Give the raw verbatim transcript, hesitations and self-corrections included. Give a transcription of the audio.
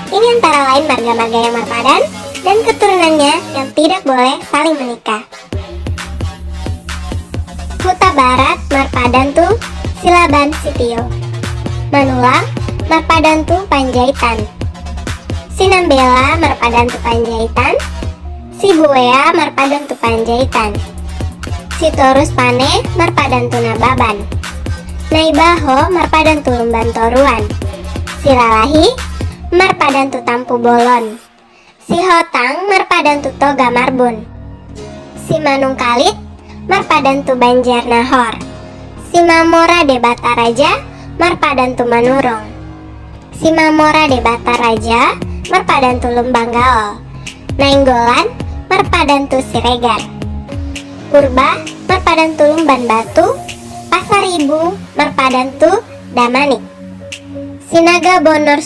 Ini antara lain marga-marga yang marpadan dan keturunannya yang tidak boleh saling menikah. Hutabarat marpadan tu Silaban Sitio. Manullang marpadan tu Panjaitan. Sinambela marpadan tu Panjaitan. Sibuea marpadan tu Panjaitan. Sitorus Pane marpadan tu Nababan. Naibaho marpadan tu Lumban Toruan. Silalahi marpadan tu Tampubolon. Sihotang marpadan tu Toga Marbun. Simanungkalit marpadan tu Banjar Nahor. Simamora Debata Raja marpadan tu Manurung. Simamora Debata Raja marpadan tu Lumban Gaol. Nainggolan marpadan tu Siregar. Purba marpadan tu Lumban Batu. Pasaribu marpadan tu Damanik. Sinaga Bonor